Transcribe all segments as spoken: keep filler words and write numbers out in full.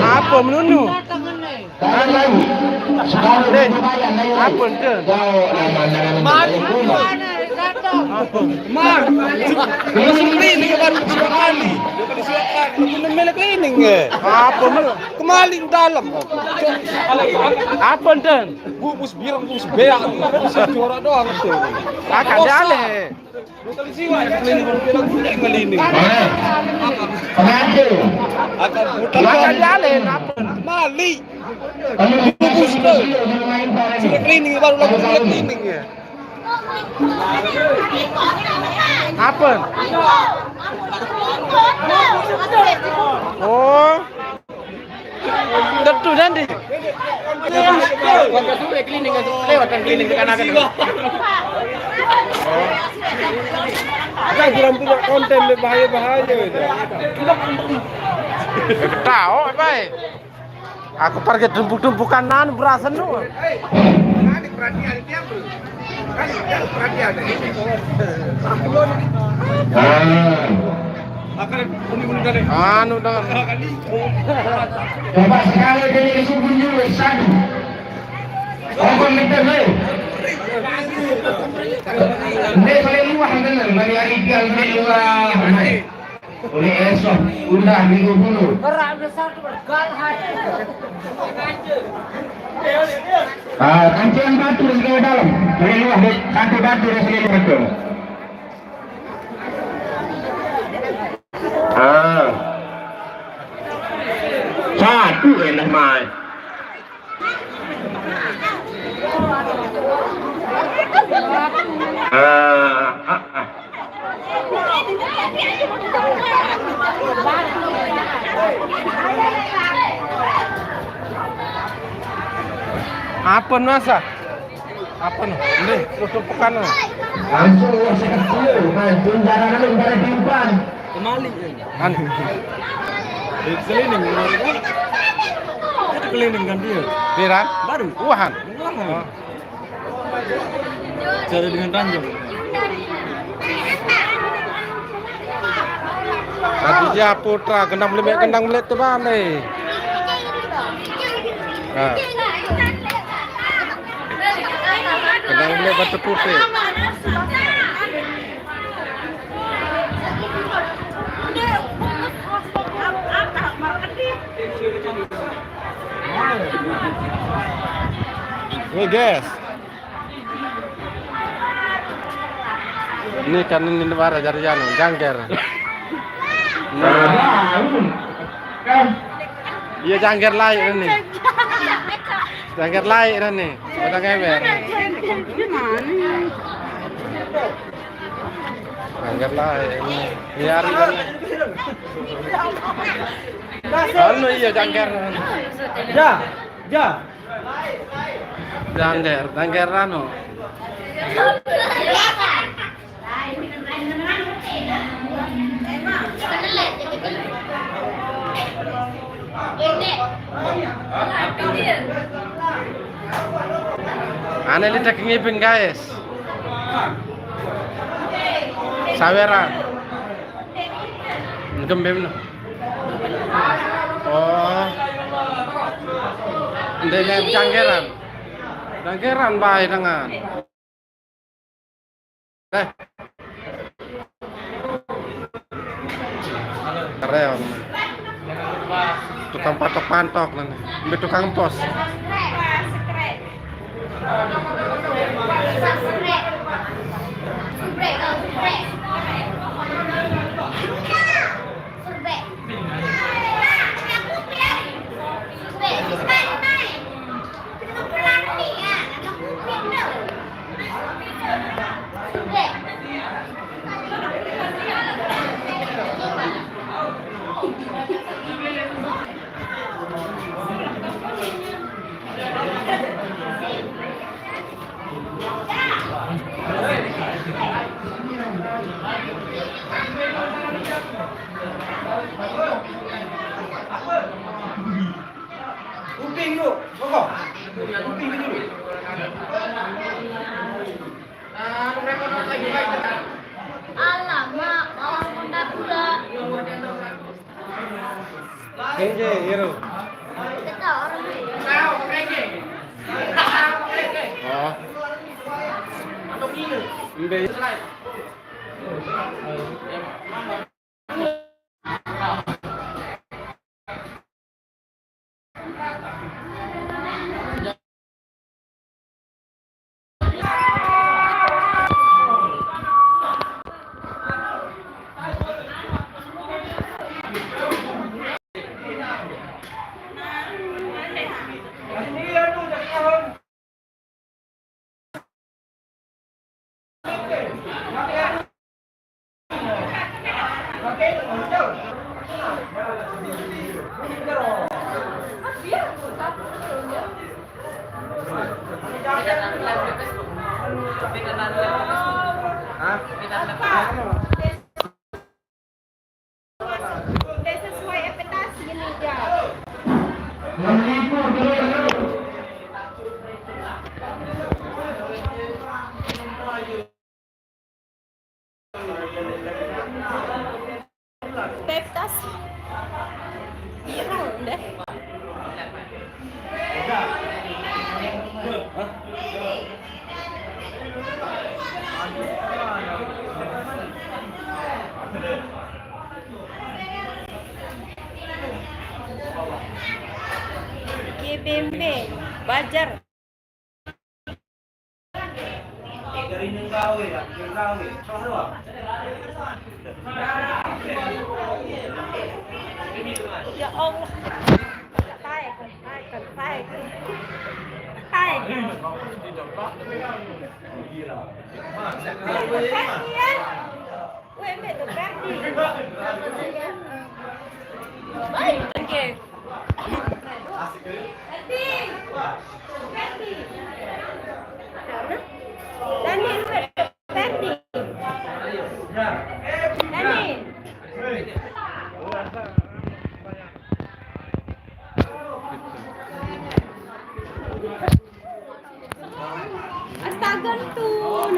Apa menunu? Deh, apa ente? Apa? Mar, ini kan sudah kali. Sudah kali sudah kali. Aku nemel cleaning ya. Apa men? Kemaling dalam. Apa ente? Bungkus birang, bungkus beak. Bisa juara doang tuh. Kakak dia aneh. Dua kali siwa, ya, keliling baru bilang, "Udah, kali ini." Mana? Pengantin. Akan putar. Akan jalan, apa? Mali. Kamu di sini, di rumah ini, Pak, ini. Sudah cleaning, baru lagi sudah cleaning, ya. Apa? Oh. Tentu nanti. Bukan ke sore cleaning, lewat kan cleaning ke kanan. Kita kurang punya konten, lebih bahaya-bahaya itu. Tahu apa? Aku pergi tumpuk-tumpukan anu berasa nu. Ah. Anu dengan. Coba sekali kali disebut dulu satu. Apa minta dulu? Ini paling luah dengan, bagi hari dia paling luah. Oleh esok, udah minggu dulu. Gerak besar tu bergal hai. Ah, kancing batu di segala dalam. Boleh luah, dek. Satu batu di segala batu. Ah. Satu enak mai. Ah, ah, ah. Apa masa? Apa nu? Ini tutup pekan nu. Langsung wah sekat dulu, nah, penjara dulu, penjara timpang. Kembali. Kan? Di cleaning, kan? Itu cleaning kan dia? Biran? Baru. Wahan. Wahan. Cara dengan ranjang. Tadi dia putra, kendang melihat, kendang melihat tu balik. Nah. Kendang melihat batu putih. Woi, guys. Ini kan ini bara jari anu, jangker. Nah. Iya, jangker lain ini. Jangker lain ini. Udah ngeber. Jangker lain ini. Iya, hari ini. Anu iya, jangker. Ya, ya. Jangker, jangker anu. Ane li tek ngibing, guys. Saweran. Gembem no. Oh. Ndek jangkeran. Jangkeran bae dengan. Eh. Keren. Tukang patok-pantok nih. Ambil tukang pos. Kuping lu, rokok. Kuping lu dulu. Alamak, orang Honda pula. Kenje, hero. Ah. Mbe. Hah? Udah sesuai ekspektasi ini, Jal. Ekspektasi. Iya, udah. Kebembe, bajar. Ya Allah. Taek, taek, taek. Taek. Taek, taek, ya. Weh, mbe tu Ferdi. Baik, oke. Ferdi. Ferdi. Dani, Ferdi. Dani. Astaga, tuh.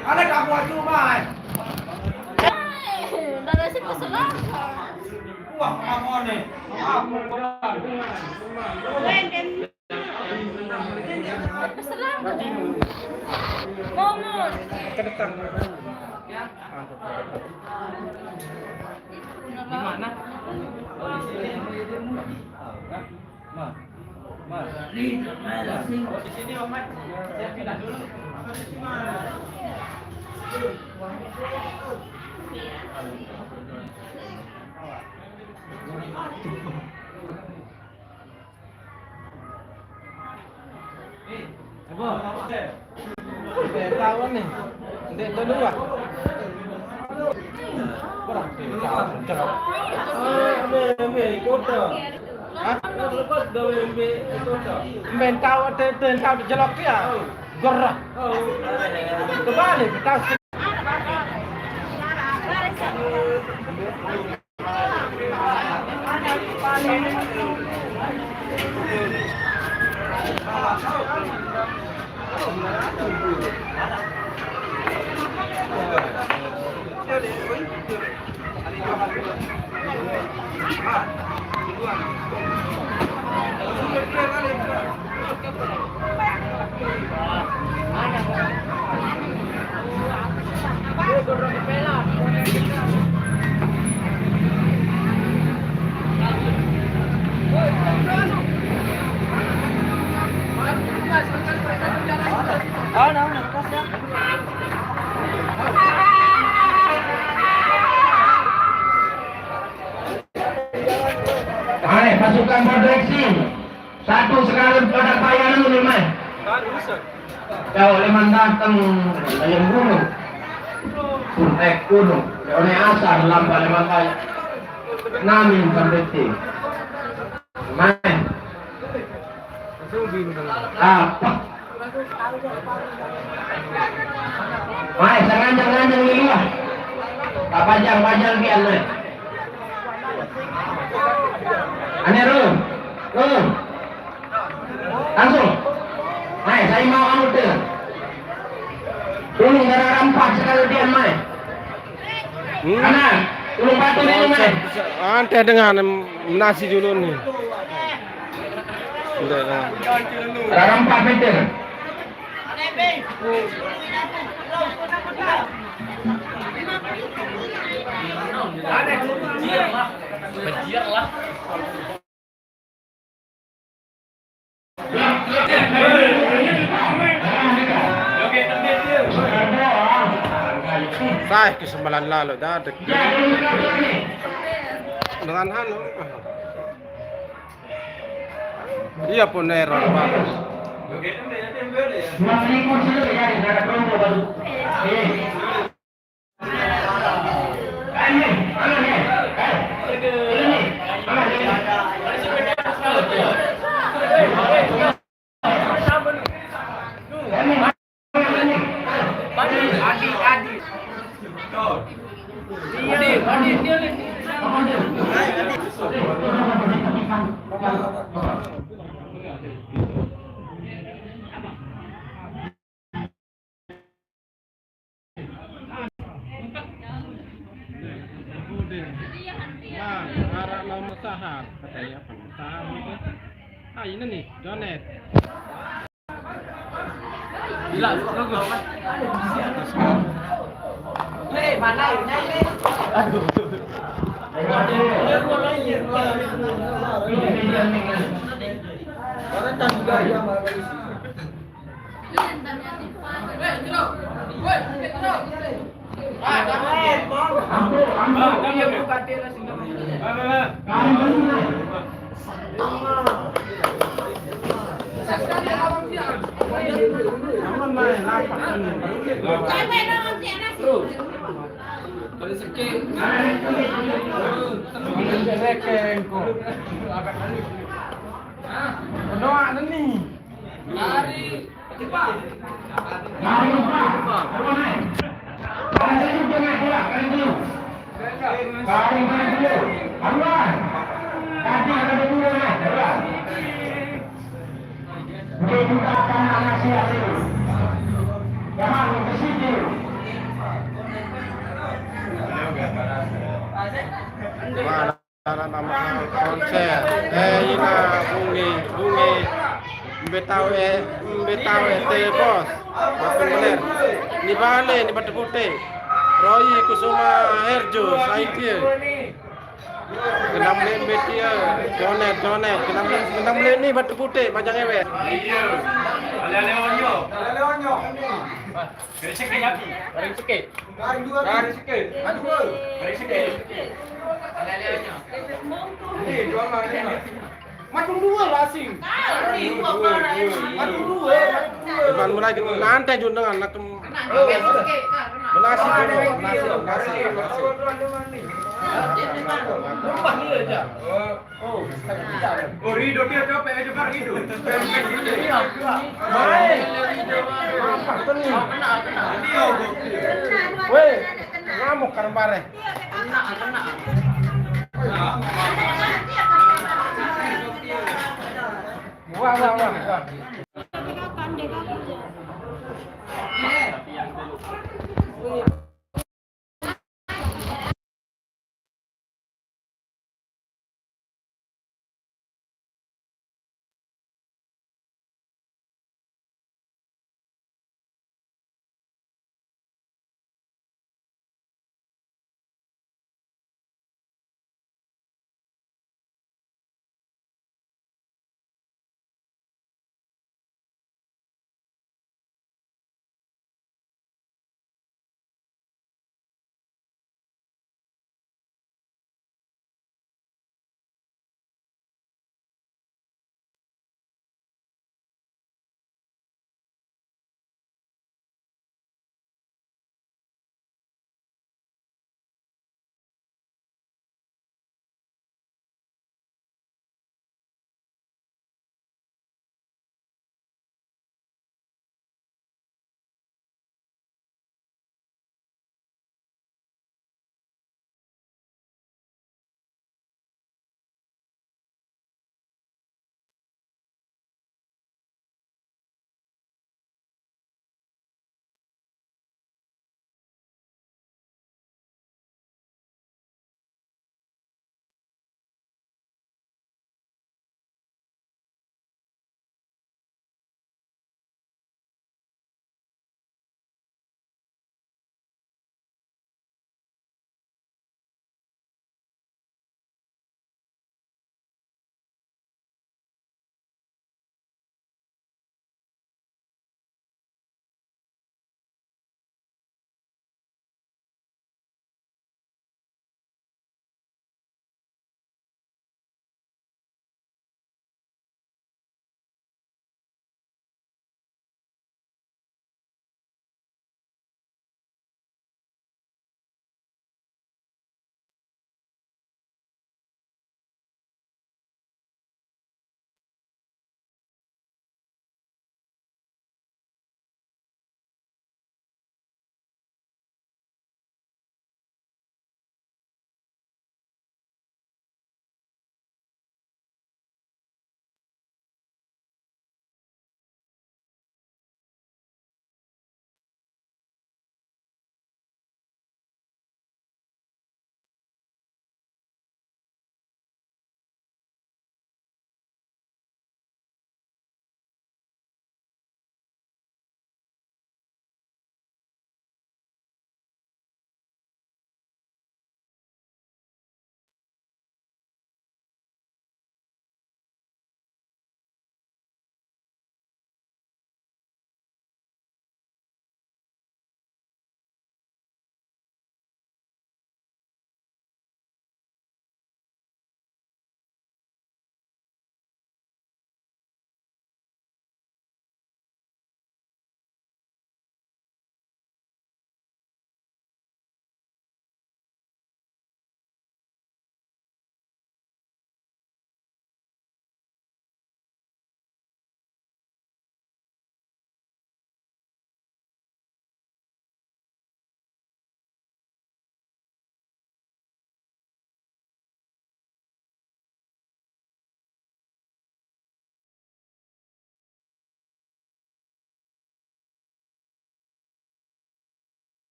Ada kamu aja, Mai. Udah sih kesel. Wah, kamu nih. Aku. Momon. Ke depan. Di mana? Mas. Mas. Di sini, Om, Mas. Saya pindah dulu. Tahu nih. Ndek tahu dulu, Pak. Kurang. Tahu. Hah? Mbe tahu, tahu, tahu jelok ya. Gerah. Kebalik, tahu. Hai, pasukan proteksi. Satu sekali pada payah lu nih, Mai. Kau leman datang, layang gunung. Pun naik gunung. Ya, one asar, lampa leman kaya. Namin sampai ti. Mai. Apa? Mai, sanganjang-nganjang ni luah. Papajang-pajang pian, mai. Ane ru. Ru. Langsung. Mai, saya mau anu tu. Tulung dara rampak sekali pian, mai. Hmm? Kanan. Ulung batu ni, mana? Anteh dengan nasi dulu ni. Ndak, nah. Rarang empat meter. Saya ke sembilan lalu dah dek-, dengan anu. Iya pun error, Pak. Nah, arah nomor sahar, katanya apa? Sahar itu. Ah, ini nih, Jonet. Gila, lu gua. Aduh. Lari. Lari, Pak. Lari, Pak. Lari, Pak. Lari, Pak. Lari, Pak. Lari, Pak. Lari, Pak. Dia juga akan anak sia-sia. Jangan ke situ. Mana nama konser? Eh, ina bungi, bungi. Mbetau e, mbetau e te bos. Makin bener. Ni bale, ni batu putih. Roy Kusuma Herjo, Saitie. Kenam le mbetia, Jonet, Jonet. Kenam le, kenam le ni batu putih, majang ewe. Iya. Ale-ale onyo. Ale-ale onyo. Dari seke nyapi. Dari seke. Dari dua. Dari seke. Dari dua. Dari seke. Ale-ale onyo. Ni, dua mah, ni mah. Matung dua lah, sing. Matung dua, matung dua. Cuman mulai kita nanti juga dengan nak. Belasi dulu, belasi, belasi, belasi. Lupa dia aja. Oh, oh, Rido dia capek aja, Pak, Rido. Baik. Apa tuh nih? Weh, ngamuk kan, Bare? Kena, kena.